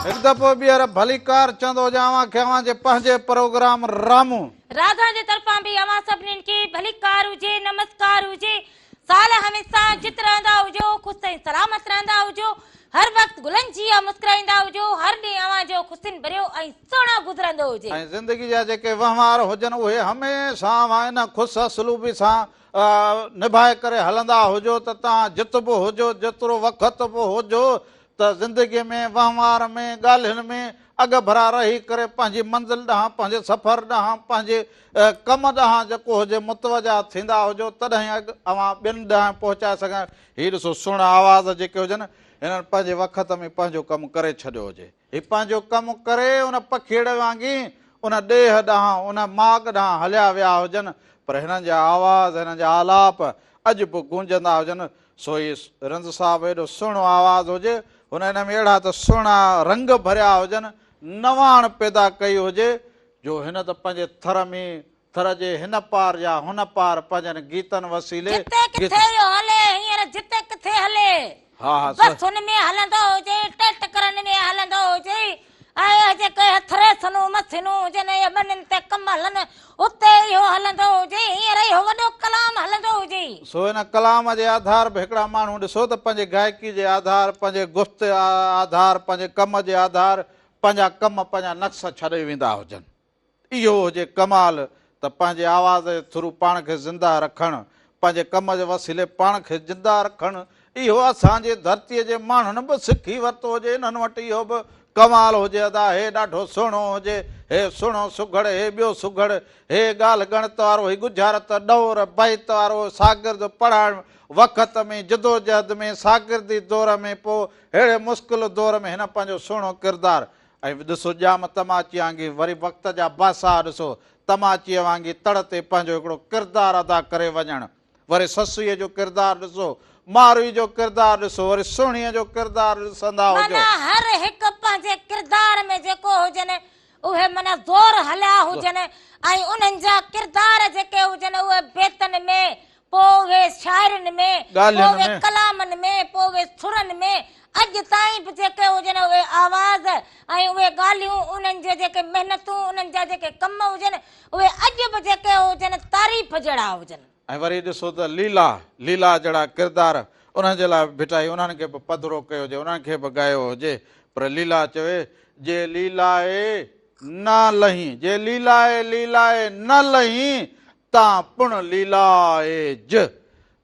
هڪ دفعو ٻيهر ڀليڪار چوندو هجان اوهان کي اوهان جي پنهنجي پروگرام رامون. راڌا جي طرفان به اوهان سڀنين کي ڀليڪار هجي، نمسڪار هجي. سال هميشه جت رهندا هجو، خوش ۽ سلامت رهندا هجو، هر وقت گلن جيان مسڪرائيندا هجو، هر ڏينهن اوهان جو خوشين ڀريو ۽ سهڻو گذرندو هجي. ۽ زندگي جا جيڪي وهنوار هجن اهي هميشه اوهان ان خوش اسلوبي سان نڀائي ڪري هلندا هجو ته توهان جت به هجو، جيترو وقت به هجو ته زندگيء ۾ وهنوار ۾، ڳالهين ۾ اڳڀرا رهي ڪري پنهنجي منزل ڏانهن، پنهنجي سفر ڏانهن، پنهنجي ڪم ڏانهن جيڪو هجي متوجه ٿيندا هجو، تڏهن اڳ اوهان ٻين ڏانهن پهچائي سگهندا. هي ڏسو سهڻا آواز جيڪي هجن، هنن پنهنجي وقت ۾ پنهنجو ڪم ڪري ڇڏيو هجي. هي پنهنجو ڪم ڪري ان پکيڙ وانگي ان ڏيهه ڏانهن، ان ماڳ ڏانهن هليا ويا هجن، پر هنن جا آواز، هنن جا آلاپ اڄ به گونجندا هجن. سو هي رند صاحب ايڏو سهڻو آواز هجي، هن ان ۾ اهڙا ته سهڻا رنگ ڀريا هجن، نواڻ پيدا ڪئي هجي، جو هن ته پنهنجي ٿر ۾، ٿر جي هن پار يا هن پار پنهنجن گيتن وسيلي جتي گيت. ڪٿي اهو هلي، هينئر جتي ڪٿي هلي، ها ها بسن ۾ هلندو هجي، ٽيٽڪرن ۾ هلندو هجي، ۽ اهي جيڪي هٿريسنون مسينون هجن يا ٻنين تي ڪم هلن، اتي اهو هلندو هجي، هينئر اهو وڏو ڪلام هلندو هجي. سو ان ڪلام جي آڌار به هڪڙا ماڻهو ڏسو ته پنهنجي گائڪي جي آڌار، پنهنجي گفت آڌار، پنهنجي ڪم جي آڌار پنهنجا ڪم، پنهنجا نقص ڇڏي ويندا هجن. اهو هجي ڪمال ته پنهنجي آواز جي ٿرو پاڻ کي زنده رکڻ، پنهنجي ڪم جي وسيلي پاڻ کي زنده رکڻ، اهو اسان جي ڌرتيء جي ماڻهن به سکي ورتو هجي، انهن وٽ اهو به ڪمال هجي، ادا هي ڏاڍو سهڻو هجي، هي سهڻو سگهڙ، هي ٻيو سگهڙ، هي ڳالهه ڳڻت وارو، هي ڳجهارت، ڏور، بيت وارو، شاگرد پڙهائڻ وقت ۾ جدوجهد ۾ شاگردي دور ۾ پوء ههڙي مشڪل دور ۾ هن پنهنجو سهڻو ڪردار ۽ ڏسو ڄام تماچيء وانگي وري وقت جا بادشاهه ڏسو تماچيء وانگي تڙ تي پنهنجو هڪڙو ڪردار ادا ڪري وڃڻ وري سسئيء جو ڪردار ڏسو ماروي جو ڪردار ڏسو وري سهڻيء جو ڪردار ڏسندا هجو. معنيٰ هر هڪ پنهنجي ڪردار ۾ جيڪو هجن اهي معنيٰ زور هليا هجن ۽ انهن جا ڪردار جيڪي هجن اهي بيتن ۾ پوء اهي شاعرين ۾، پوء اهي ڪلامن ۾، پوء اهي سرن ۾، اڄ تائين به جيڪي هجن اهي آواز ۽ اهي ڳالهيون، انهن جي جيڪي محنتون، انهن جا جيڪي ڪم هجن، اهي اڄ به جيڪي هجن تعريف جهڙا هجن. ۽ وري ڏسو ته ليلا، ليلا جهڙا ڪردار انهن جي لاء به ڀٽائي انهن کي به پڌرو ڪيو هجي، انهن کي به ڳايو هجي، پر ليلا چوي، جي ليلائي نه لهين، جي ليلائي ليلائي نه لهين، تان پڻ ليلائج،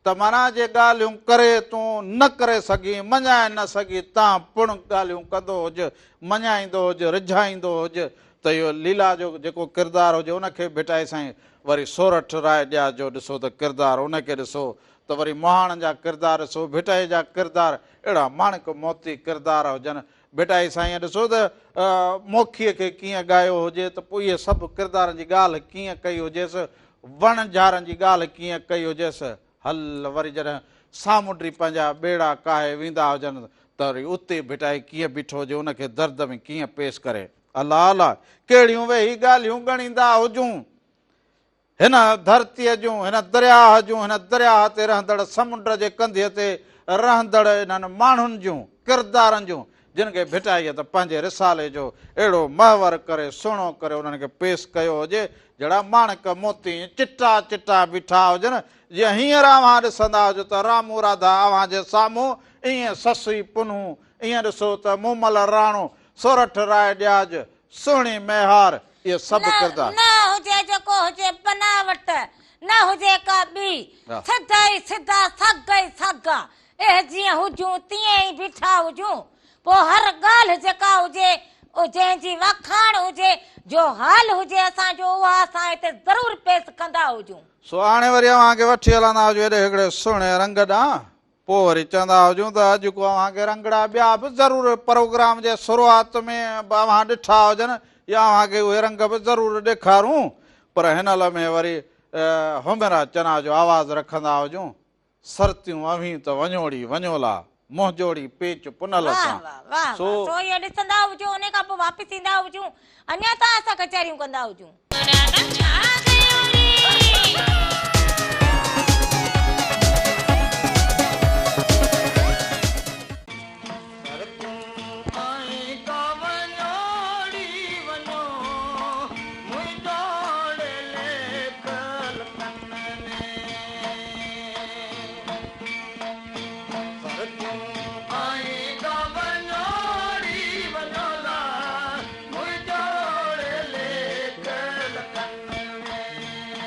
ته معنيٰ جي ڳالهيون ڪري تون نه ڪري سگهين، مڃائي نه سگهين، تان پڻ ڳالهيون ڪندو هج، مڃائيندو هج، رجهائيندو هج، ته اهو ليلا جو جيڪو ڪردار هجي ان کي به ڀٽائي سائين وري سورٺ راء ڏياچ جو ڏسو ته ڪردار ان کي ڏسو ته وري مهاڻن جا ڪردار ڏسو، ڀٽائي جا ڪردار اهڙا ماڻڪ موتي ڪردار هجن، ڀٽائي سائينء ڏسو ته موکيء کي ڪيئن ڳايو هجي ته پوء اهي سڀ ڪردارن جي ڳالهه ڪيئن ڪئي هجيس، وڻجارن جي ڳالهه ڪيئن ڪئي هجيس. هل وري جڏهن سامونڊي پنهنجا ٻيڙا ڪاهي ويندا هجن ته وري اتي ڀٽائي ڪيئن بيٺو هجي، ان کي درد ۾ ڪيئن پيش ڪري. الله الله! ڪهڙيون ويهي ڳالهيون ڳڻيندا هجون. هن ڌرتيء جون، هن درياهه جون، هن درياهه تي رهندڙ سمنڊ جي ڪنڌيء تي رهندڙ انهن ماڻهن جون، ڪردارن جون جن کي ڀٽائيء ته پنهنجي رسالي جو اهڙو محور ڪري سهڻو ڪري انهن کي پيش ڪيو هجي، جهڙا ماڻڪ موتي ائين چٽا چٽا بيٺا هجن، جيئن هينئر اوهان ڏسندا هجو ته رامون راڌا اوهان جي سامهون، ائين سسئي پنهون، ائين ڏسو ته مومل راڻو، سورٺ راء ڏياج، سهڻي ميهار، اهي سڀ ڪردار. نه هجي جيڪو هجي بناوٽ، نه هجي ڪا ٻي، سڌا ئي سڌا، ساڳا ئي ساڳا، اهي جيئن هجون تيئن ئي بيٺا هجون، پوء هر ڳالهه جيڪا هجي، جنهن جي واکاڻ هجي، جو حال هجي اسان جو اها اسان هتي ضرور پيس ڪندا هجون. سو هاڻي وري اوهان کي وٺي هلندا هجون هيڏي هڪڙي سهڻي رنگ ڏانهن، پوء وري چوندا هجون ته اڄ ڪو اوهان کي رنگڙا ٻيا به ضرور پروگرام جي شروعات ۾ به اوهان ڏٺا هجن يا اوهان کي اهي رنگ به ضرور ڏيکارون پر هن لمحي وري حميرا چنا جو آواز رکندا هجون سرتيون اوهين ته وڃوڙي وڃولا منهنجوڙي پيچ پنهل سان. واه واه سو. سو اهو ڏسندا هجون انهي کان پوء واپس ايندا هجون اڃا تان اسان ڪچهريون ڪندا هجون.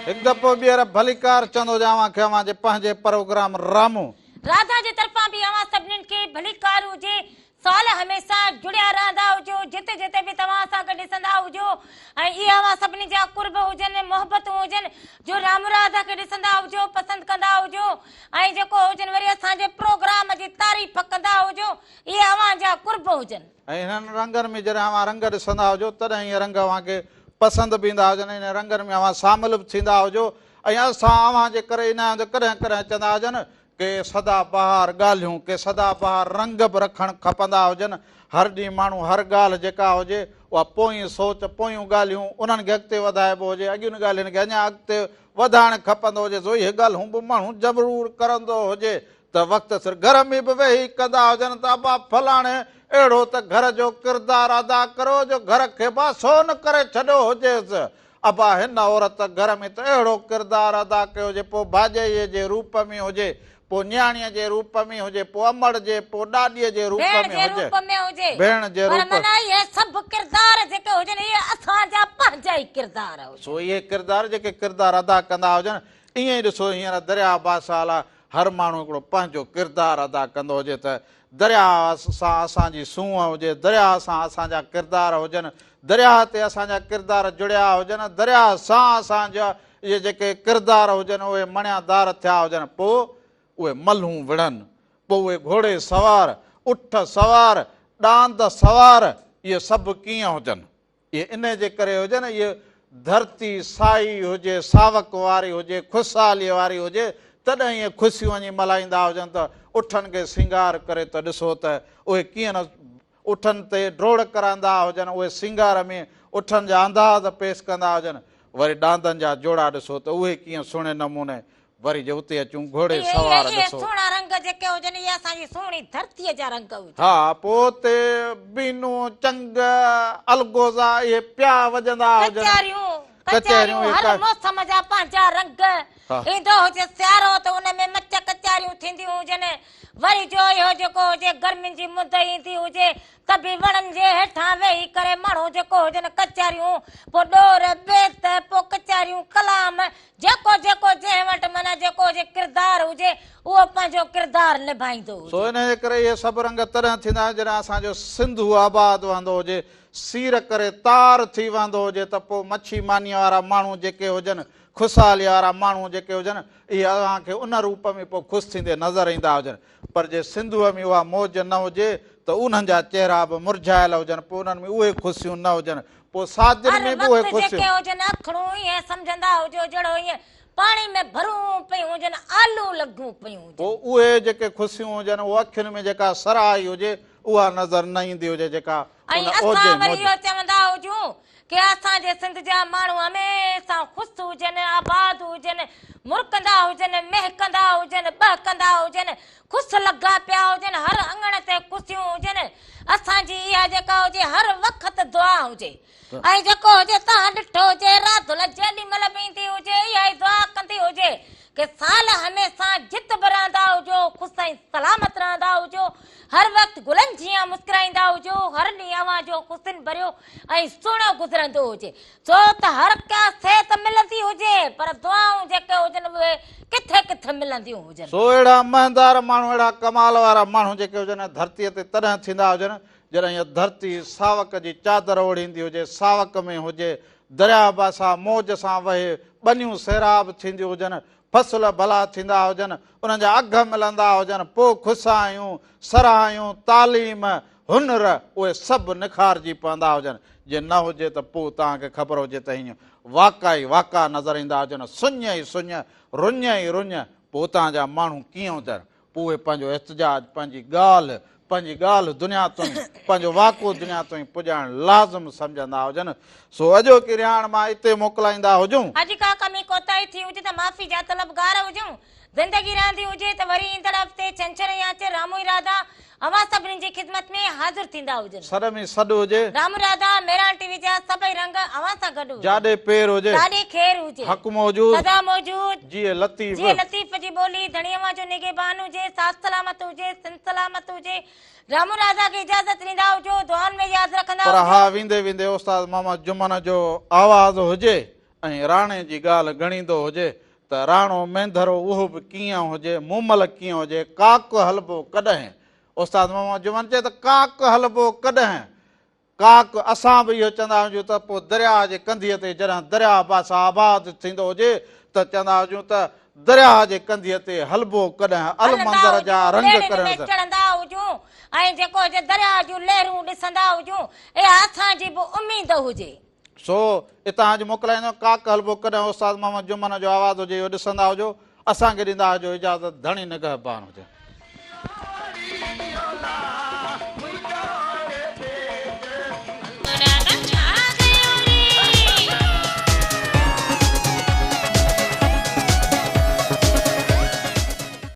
هڪ دفعو ٻيهر ڀليڪار چوندو هجان اوهان کي اوهان جي پنهنجي پروگرام رامون. راڌا جي طرفان به اوهان سڀنين کي ڀليڪار هجي. سال هميشه جڙيا رهندا هجو جتي جتي به توهان اسان کي ڏسندا هجو ۽ اهي اوهان سڀني جا قرب هجن محبتون هجن جو رام راڌا کي ڏسندا هجو پسند ڪندا هجو ۽ جيڪو هجن وري اسان جي پروگرام جي تعريف ڪندا هجو اهي اوهان جا قرب هجن. ۽ هنن رنگن ۾ جڏهن اوهان رنگ ڏسندا هجو تڏهن اهي رنگ اوهان کي پسند به ايندا هجن ۽ انهن رنگن ۾ اوهان شامل به ٿيندا هجو ۽ اسان اوهان جي ڪري انهن هنڌ ڪڏهن ڪڏهن چوندا هجن ڪي سدا بهار ڳالهيون، ڪي سدا بهار رنگ به رکڻ کپندا هجن. هر ڏينهن ماڻهو هر ڳالهه جيڪا هجي، اها پوئين سوچ، پويون ڳالهيون، انهن کي اڳتي وڌائبو هجي، اڳين ڳالهين کي اڃا اڳتي وڌائڻ کپندو هجي، سو اهي ڳالهون به ماڻهو ضرور ڪرندو هجي ته وقت سر گهر ۾ به ويهي ڪندا هجن ته ابا فلاڻي اهڙو ته گهر جو ڪردار ادا ڪريو جو گهر کي با سون ڪري ڇڏيو هجيس. ابا هن عورت گهر ۾ ته اهڙو ڪردار ادا ڪيو جي پوء ڀاڄائيء جي روپ ۾ هجي، پوء نياڻيء جي روپ ۾ هجي، پوء امڙ جي، پوء ڏاڏيء جي روپ ڀيڻ ۾ جي هجي، روپ ۾ هجي. ڀيڻ جي پر روپ. معنيٰ اهي سڀ ڪردار جيڪي هجن اهي اسان جا پنهنجا ئي ڪردار هجن. سو اهي ڪردار جيڪي ڪردار ادا ڪندا هجن، ائين ئي ڏسو هينئر درياء بادشاهه لاء هر ماڻهو هڪڙو پنهنجو ڪردار ادا ڪندو هجي ته درياهه سان اسان جي سونهن هجي، درياهه سان اسان جا ڪردار هجن، درياهه تي اسان جا ڪردار جڙيا هجن، درياهه سان اسان جا اهي جيڪي ڪردار هجن اهي مڻيادار ٿيا هجن، پوء اهي ملهون وڙهن، پوء اهي گهوڙي سوار، اٺ سوار، ڏاند سوار اهي سڀ ڪيئن هجن؟ اهي انهي جي ڪري هجن، اهي ڌرتي سائي هجي، ساوڪ واري هجي، خوشحاليء واري هجي، تڏهن اهي خوشيون وڃي ملهائيندا هجن ته اٺن کي سينگار ڪري ته ڏسو ته اهي ڪيئن نه اٺن تي ڊوڙ ڪرائيندا هجن، اهي سينگار ۾ اٺن جا انداز پيش ڪندا هجن، وري ڏاندن جا جوڙا ڏسو ته اهي ڪيئن سهڻي نموني وري جي اتي اچون گهوڙي اهي سوار اهي ڏسو. سهڻا رنگ جيڪي هجن اهي اسان جي سهڻي ڌرتيء جا رنگ هجن. ها پوء اتي بينون، چنگ، الغوزا اهي پيا وڄندا هجن. ڪچهريون، ڪچهريون ڪچهريون اهي هر ڪا. موسم جا پنهنجا رنگ. ها. ايندو هجي سيارو ته ان ۾ مچ ڪچهريون ٿينديون هجن. وري جو اهو جيڪو هجي گرمين جي مند ايندي هجي ته به وڻن جي هيٺان ويهي ڪري ماڻهو جيڪو هجن ڪچهريون، پوء ڏور، بيت، پوء ڪچهريون، ڪلام، جيڪو جيڪو جنهن وٽ معنيٰ جيڪو هجي ڪردار هجي اهو پنهنجو ڪردار نڀائيندو سو هجي. انهيء جي ڪري اهي سڀ رنگ تڏهن ٿيندا آهن جڏهن اسان جو سنڌو آباد وهندو هجي، سير ڪري تار ٿي وهندو هجي ته پوء مڇي مانيء وارا ماڻهو جيڪي هجن، خوشحاليء وارا ماڻهو جيڪي هجن، اهي اوهان کي ان روپ ۾ پوء خوش ٿيندي نظر ايندا هجن. پر جي سنڌوء ۾ اها موج نه هجي ته انهن جا چهرا به مرجهايل هجن، پوء انهن ۾ اهي خوشيون نه هجن، پوء سادين هر ۾ به اهي وقت خوشيون. جيڪي هجن اکڙون ائين سمجهندا هجو جهڙو ائين پاڻي ۾ ڀرون پيون هجن، آلو لڳيون پيون هجن. پوء اهي جيڪي خوشيون هجن، اهو اکين ۾ جيڪا سرهائي هجي، اها نظر نه ايندي هجي جيڪا ۽ ان اوج اسان ۽ وري موج. اهو چوندا هجون. ڪي اسان جي سنڌ جا ماڻهو هميشه خوش هجن، آباد هجن، مرڪندا هجن، مهڪندا هجن، ٻهڪندا هجن، خوش لڳا پيا هجن، هر اڱڻ تي خوشيون هجن، اسان جي اها جيڪا هجي هر وقت دعا هجي ۽ جيڪو هجي توهان ڏٺو هجي راڌل جيڏي مهل به ايندي هجي اها ئي دعا ڪندي هجي ڪي سال هميشه جت به رهندا هجو خوش ۽ سلامت رهندا هجو هر وقت گلن جيان مسڪرائيندا هجو هر ڏينهن اوهان جو خوشين ڀريو ۽ سهڻو گذرندو هجي ڇو ته هر ڪا شيء ته ملندي هجي پر دعائون جيڪي هجن اهي ڪٿي ڪٿي ملنديون هجن. سو اهڙا مهندار ماڻهو اهڙا ڪمال وارا ماڻهو جيڪي هجن ڌرتيء تي تڏهن ٿيندا هجن جڏهن هيء ڌرتي ساوڪ جي چادر اوڙهيندي هجي، ساوڪ ۾ هجي، درياهه باسا موج سان وهي، ٻنيون سيراب ٿينديون هجن، فصل ڀلا ٿيندا هجن، انهن جا اگهه ملندا هجن، پوء کسايون، سرهايون، تعليم، هنر، اهي سڀ نکارجي پوندا هجن. جي نه هجي ته پوء توهان کي خبر هجي ته هيئن واڪا ئي واڪا نظر ايندا هجن، سڃ ئي سڃ، رڃ ئي رڃ، پوء اتان جا ماڻهو ڪيئن هجن؟ پوء اهي پنهنجو احتجاج، پنهنجي ڳالهه، پنهنجي ڳالهه دنيا تائين، پنهنجو واقعو دنيا تائين پڄائڻ لازم سمجهندا هجن. سو اڄوڪي رهاڻ مان اتي موڪلائيندا هجون. اڄ ڪا ڪمي ڪوتاهي ٿي هجي ته معافي جا طلبگار هجون. زندگي رهندي هجي ته وري ايندڙ هفتي ڇنڇر ۽ آچر رامو ۽ راڌا اوهان سڀني جي خدمت ۾ حاضر ٿيندا هجن. سڏ ۾ سڏ هجي. رامو راڌا، مهراڻ ٽي وي جا سڀئي رنگ اوهان سان گڏ هجن. جاڏي پير هجي. تاڏي خير هجي. حق موجود. سدا موجود. جيئي لطيف. جيئي لطيف جي ٻولي، ڌڻي اوهان جو نگهبان هجي، ساٿ سلامت هجي، سنڌ سلامت هجي. رامو راڌا کي اجازت ڏيندا هجو، دعائن ۾ ياد رکندا پر هجو. ها ويندي ويندي استاد محمد جمن جو آواز هجي ۽ راڻي جي ڳالهه ڳڻيندو هجي ته راڻو مينڌرو اهو به ڪيئن هجي، مومل ڪيئن هجي، ڪاڪ هلبو ڪڏهن؟ استاد محمد جمن چئي ته ڪاڪ هلبو ڪڏهن؟ ڪاڪ، اسان به اهو چوندا هجون ته پوء درياهه جي ڪنڌيء تي جڏهن درياهه پاسا آباد ٿيندو هجي ته چوندا هجون ته درياهه جي ڪنڌيء تي هلبو ڪڏهن هلندا المنظر جا هجون، رنگ ٻيڙين ڪرڻ ۾ سان. چڙهندا هجون ۽ جيڪو هجي درياهه جون لهرون ڏسندا هجون، اها اسان جي به اميد هجي. سو اتان اڄ موڪلائيندو ڪاڪ هلبو ڪڏهن استاد محمد جمن جو آواز هجي اهو ڏسندا هجو اسان کي ڏيندا هجو اجازت ڌڻي نگهبان هجي.